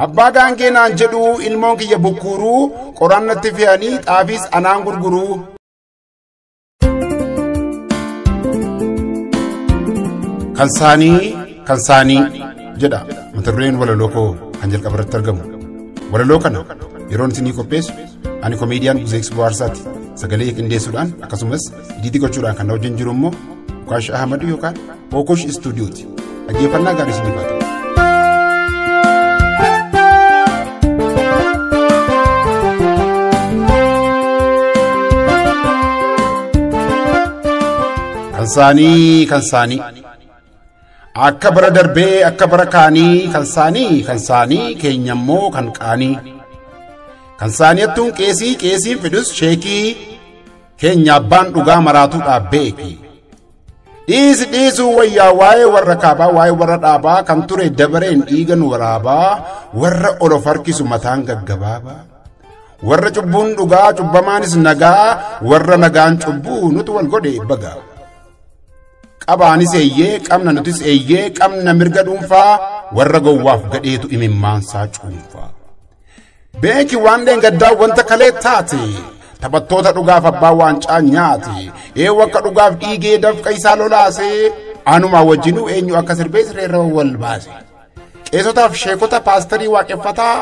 Abbaa gaangee naan jedhu ilmoon kiyya bukkuuruu qorannatti fe'anii xaafiis anaan gurguruu. Kan saanii kan saanii jedha mata dureen walaloo koo kan jalqaba irratti argamu. Walaloo kana yeroon isinii qopheessu ani komeediyaan Buzeeks Bu'aarsaati. Sagalee qindeessuudhaan akkasumas idiitii gochuudhaan kan na wajjin jiru immoo Ukaash Ahmad yookaan Okosh Istuudiyooti. Dhaggeeffannaa gaarii isiniif haa ta'u. Kan saanii kan saanii akka bara darbee akka bara kaanii kan saanii kan saanii keenya immoo kan qaanii kan saanii'attuun qeesii qeesiin fidus sheekii keenya abbaan dhugaa maraatuudhaaf beeki. Dhiisi dhiisuu wayyaa waa'ee warra kaabaa waa'ee warra dhaabaa kan ture dabareen dhiigan waraabaa warra ol of harkisu mataan gaggabaabaa. Warra cubbuun dhugaa cubbamaanis nagaa warra nagaan cubbuu nutu wal godhe bagaa. Qabaanis eeyyee qabna nutis eeyyee qabna mirga dhuunfaa warra gowwaaf gadheetu imimmaansaa cuunfaa. Beeki waan dheengaddaa wanta kalee taate taphattoota dhugaaf abbaa waancaa nyaate eewwa akka dhugaaf dhiigee dafqa isaa lolaase anumaa wajjinuu eenyu akka sirbee sireerra wal baase. Qeesotaaf sheekota paasterii waaqeffataa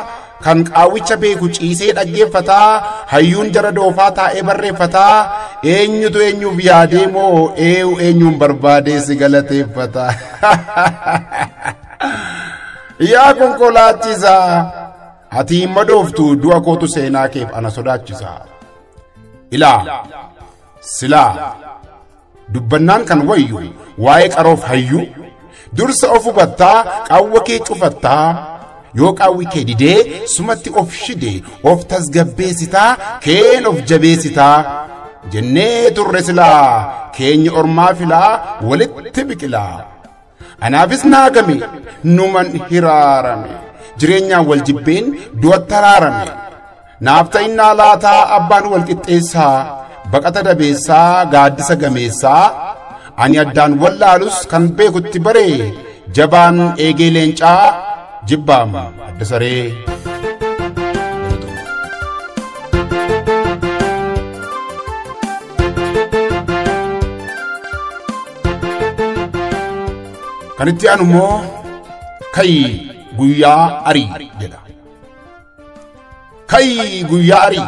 kan qaawwicha beeku ciisee dhaggeeffataa hayyuun jara doofaa taa'ee barreeffataa eenyutu eenyuuf yaadee moo eeyu eenyuun barbaadee si galateeffata. Yaa konkolaachisaa ati hin madooftu du'a kootu seenaa keef ana sodaachisa. Ilaa silaa dubbannaan kan wayyu waa'ee qaroof hayyuu dursa of hubattaa qaawwa kee cufattaa yoo qaawwi kee didee sumatti of shide of tasgabbeessitaa keen of jabeessitaa jennee turre silaa keenya ormaa filaa walitti biqilaa. Anaafis naagame numan hiraarame jireenyaan wal jibbeen du'atti araarame. Naaf ta'innaa laataa abbaan wal qixxeessaa baqata dabeessaa gaaddisa gameessaa ani addaan wallaalus kan beekutti baree jabaan eegee leencaa jibbaam adda saree. Kan itti aanu immoo ka'i guyyaa arii jedha. Ka'i guyyaa arii.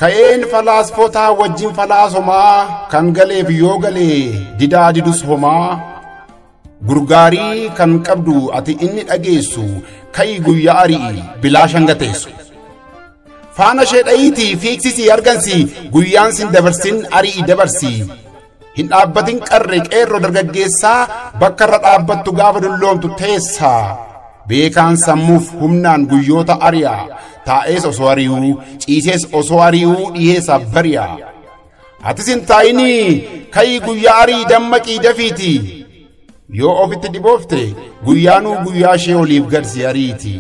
Ka'een falaasfotaa wajjin falaasomaa kan galeef yoo galee didaa didus homaa gurgaarii kan qabdu ati inni dhageessu ka'i guyyaa arii bilaa shangateessu. Faana ishee dha'iitii fiiksisii argansi guyyaan sin dabarsin arii dabarsi. Hin dhaabbatin qarre qeerroo dargaggeessaa bakka irra dhaabbattu gaafa dulloomtu teessaa. Beekaan sammuuf humnaan guyyoota ari'a taa'ees osoo ari'uu ciisees osoo ari'uu dhiheessaaf bari'a. Atis hin taa'inii ka'i guyyaa arii dammaqii dafiiti. Yoo ofitti dhiboofte guyyaanuu guyyaa ishee oliif gadsi ariiti.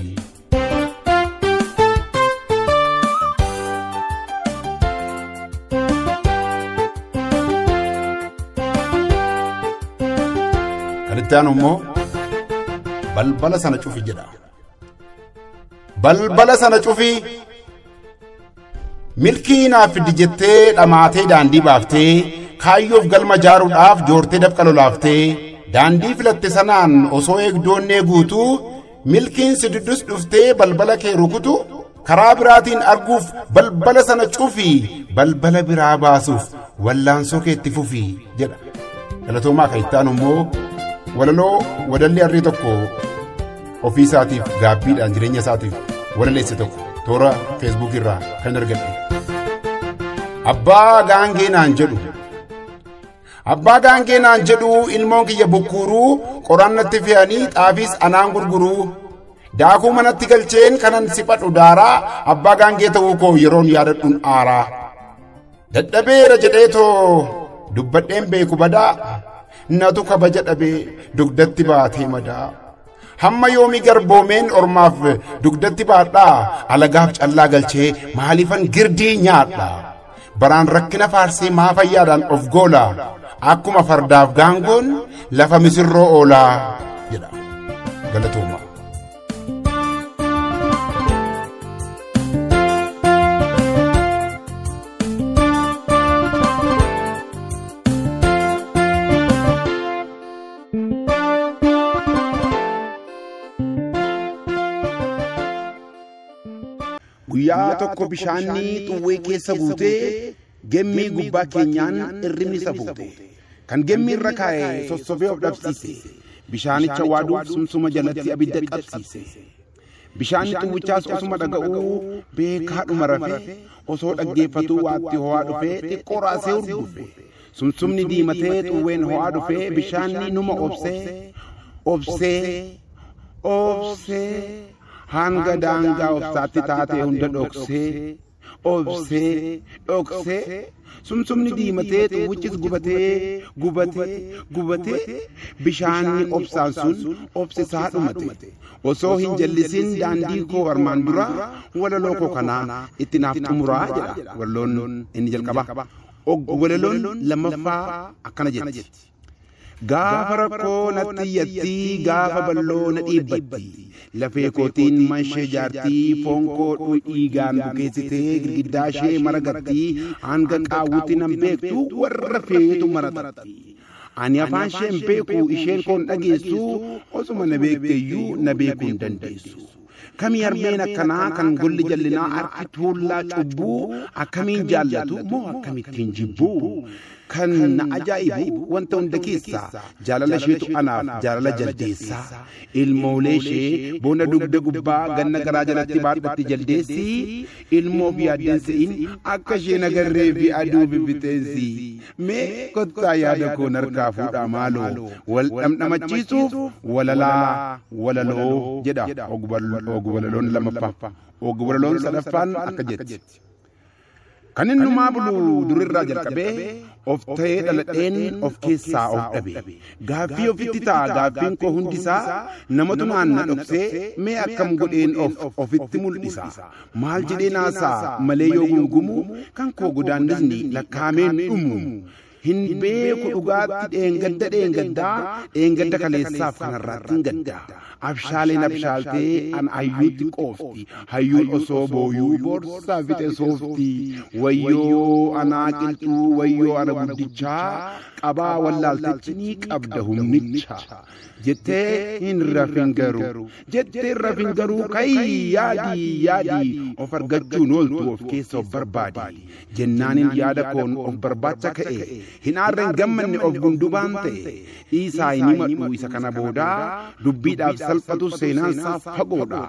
Kan itti aanu immoo balbala sana cufi jedha. Balbala sana cufi milkii naaf fidi jettee dhamaatee daandii baaftee kaayyoof galma jaaruudhaaf joortee dafqa lolaaftee daandii filatte sanaan osoo eegdoonnee guutuu milkiin si duddus dhuftee balbala kee rukutu karaa biraatiin arguuf balbala sana cufi balbala biraa baasuuf wallaansoo keetti fufi jedha. Galatoomaa kan itti aanu immoo walaloo wadalli harree tokko ofii isaatiif gaabbiidhaan jireenya isaatiif walaleesse tokko toora feesbuuk irraa kan argadhe. Abbaa gaangee naan jedhu. Abbaa gaangee naan jedhu ilmoon kiyya bukkuuruu qorannatti fe'anii xaafiis anaan gurguruu daakuu manatti galcheen kanan siphadhu daaraa abbaa gaangee ta'uu koo yeroon yaadadhuun aaraa. Dadhabeera jedheetoo dubbadheen beeku badaa natu kabaja dhabee dugdatti baatee madaa. Hamma yoomii garboomeen ormaaf dugdatti baadhaa alagaaf callaa galchee maaliifan girdii nyaadha. Baraan rakkina faarsee maa fayyaadhaan of goola akkuma fardaaf gaangoon lafa misirroo oolaa jedha. Galatooma. Guyyaa tokko bishaanni xuwwee keessa guutee gemmii gubbaa keenyaan irribni safuute. Kan gemmii irra kaa'e sossobee of dhabsiise. Bishaanicha waaduuf sumsuma jalatti abidda qabsiise. Bishaanni xuwwichaas osuma dhaga'uu beekaadhuma rafee osoo dhaggeeffatuu waatti ho'aa dhufee xiqqoo raasee hurgufe. Sumsumni diimatee xuwween ho'aa dhufee bishaanni numa obsee obsee obsee hanga daangaa obsaatti taatee hunda dhoksee obsee dhoksee sumsumni diimatee xuwwichis gubatee gubatee gubatee bishaanni obsaan sun obsisaa dhumate. Osoo hin jallisin daandii koo armaan dura walaloo koo kanaa itti naaf xumuraa jedha walaloon inni jalqaba. Walaloon lammaffaa akkana jetti. Gaafa rakkoo natti iyyatti gaafa balloo na dhiibbatti lafee kootiin manshee jaartii foon koo dhiigaan bukeessitee girgiddaa ishee maragatti hanga qaawwutti nan beektu warra feetu maratatti. Ani afaan ishee hin beeku isheen koon dhageessu osuma na beekteeyyuu na beekuu hin dandeessu. Kamii harmeen akkanaa kan golli jallinaa harki tuullaa cubbuu akkamiin jaallatu moo akkamittiin jibbuu? Kan na ajaa'ibu wanta hunda keessaa jaalala isheetu anaaf jaalala jaldeessaa. Ilmoolee ishee boona dugda gubbaa ganna garaa jalatti baadhatti jaldeessi. Ilmoof yaaddeen se'in akka isheen agarree fi aduu bibiteensi. Mee kottaa yaada koon harkaa fuudhaa maaloo wal dhamdhamachiisuuf walalaa walaloo jedha ogwalaloon lammaffaa. Ogwalaloon sadaffaan akka jetti. Kan innumaa bulu durirraa jalqabee of ta'ee dhaladheen of keessaa of dhabe. Gaaffii ofitti ta'a gaaffiin koo hundisaa namatu naan na dhoksee mee akkam godheen of ofitti mul'isa. Maal jedhee naasaa malee yoo gungumu kan koo godaannisni lakkaa'ameen dhumu. Hin beeku dhugaatti dheengadda dheengaddaa dheengadda kaleessaaf kanarraatti hin gaddaa. Abshaaleen abshaaltee an hayyuutti qoofti. Hayyuun osoo booyuu boorsaa fixe soofti. Wayyoo anaa qilxuu wayyoo ana guddichaa qabaa wallaaltichi ni qabda humnicha. Jettee hin rafin garuu jettee hin rafin garuu ka'ii yaadii yaadii of argachuun ooltu of keessa of barbaadi. Jennaanin yaada koon of barbaacha ka'e hin aarre hin gammanne of gundubaan ta'e dhiisaa hin himadhu isa kana boodaa dubbiidhaaf salphatu seenaan isaa fagoodha.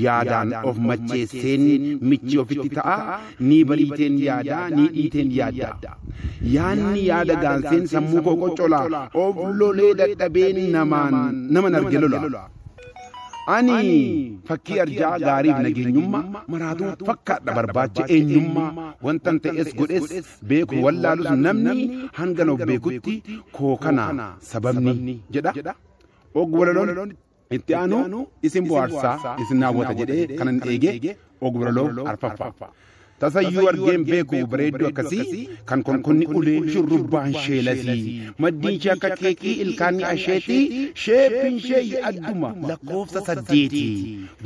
Yaadaan of macheesseen michi ofitti ta'a ni bariiteen yaadaa ni dhiiteen yaadda. Yaanni yaada gaanseen sammuu koo qoccola of lolee dadhabeen naman arge lola. Ani fakkii arjaa gaariif nageenyummaa maraatuu fakkaadha barbaacha eenyummaa wantan ta'es godhes beeku wallaalus namni hangan of beekutti koo kana sababni jedha. Ogwalaloon itti aanu isin bohaarsaa isin naawwata jedhee kanan eege ogwalaloo arfaffaa. Tasayyuu argeen beeku bareedduu akkasii kan konkonni ulee shurrubbaan sheelasii maddiin ishee akka keekii ilkaanni asheetii sheeppiin ishee adduma lakkoofsa 8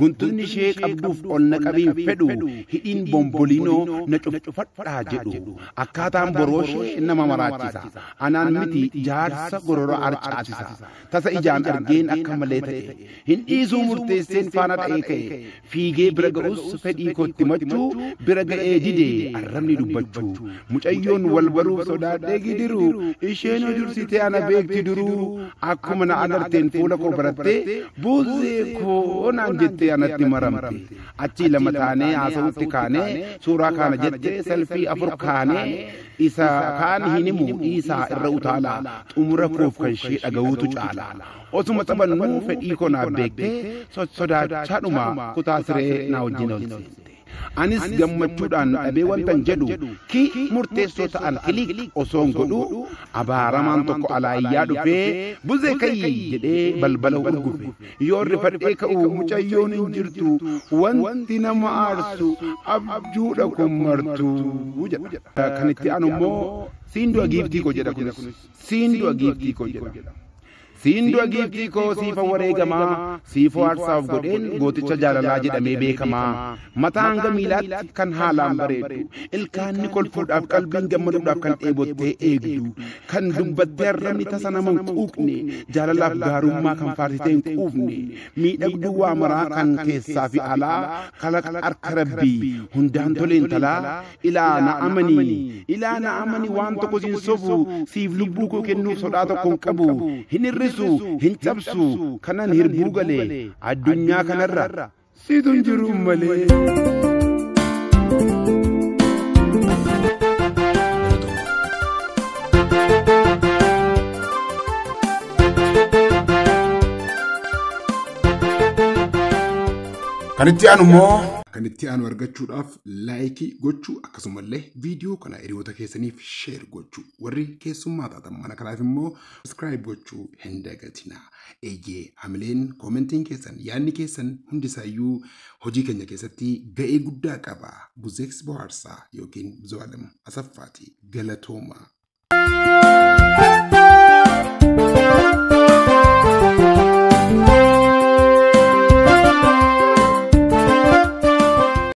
guntunni ishee qabduuf ol na qabiin fedhu hidhiin bomboliinoo na cufcufadhaa jedhu akkaataan boroo ishee nama maraachisa anaan miti jaarsa gorora arcaasisa tasa ijaan argeen akka malee ta'e hin dhiisuu murteesseen faana dha'ee ka'e fiigee bira ga'us fedhii kootti machuu bira ga'ee didee arrabni dubbachuu mucayyoon wal baruuf sodaadhee gidiru isheen dursitee ana beekti duruu akkuma na agarteen fuula koo barattee buuzee koo naan jettee anatti maramte achii lama taanee haasa'utti kaanee suuraa kaana jettee selfii 4 kaanee isa kaan hin himu dhiisaa irra utaalaa xumura koof kan ishee dhaga'uutu caala osuma taphannuu fedhii koo naaf beektee sodaachaadhuma kutaa siree naa wajjin ol seente. Anis gammachuudhaan dhabee wantan jedhu ki murteessoo ta'an kilik osoon godhu abaaramaan tokko alaayyaa dhufee buzee ka'ii jedhee balbala urgufe yoo rifadhee ka'u mucayyoon hin jirtu wanti nama aarsu abjuudha kun martuu jedha. Kan itti aanu immoo siin du'a giiftii koo jedha kunis siin du'a giiftii koo jedha. Siin du'a giiftii koo siifa wareegamaa, siifoo aarsaaf godheen gooticha jaalalaa jedhamee beekamaa. Mataa hanga miilaatti kan haalaan bareeddu, ilkaanni kolfuudhaaf qalbiin gammaduudhaaf kan dheebottee eegdu, kan dubbattee arrabni tasa nama hin quuqne, jaalalaaf gaarummaa kan faarsitee hin quufne, miidhagduu waa maraa kan keessaa fi alaa, kalaqa harka rabbii hundaan toleen talaa, ilaa na amanii, ilaa na amanii waan tokko siin sobu, siif lubbuu koo kennuuf sodaa tokko hin qabu, hin hir'isu, hin cabsu, kanan hirbuu galee addunyaa kanarra situ hin jiru malee. Kan itti aanu immoo Kan itti aanu argachuudhaaf laayikii gochuu akkasumallee viidiyoo kana hiriyoota keessaniif sheer gochuu warri keessummaa taatan mana kanaaf immoo subscribe gochuu hin dagatinaa. Eeyyee hamileen koomentiin keessan yaadni keessan hundisaayyuu hojii keenya keessatti ga'ee guddaa qaba. Buzeeks Bohaarsaa yookiin Buzuwaalam Asaffaati. Galatooma.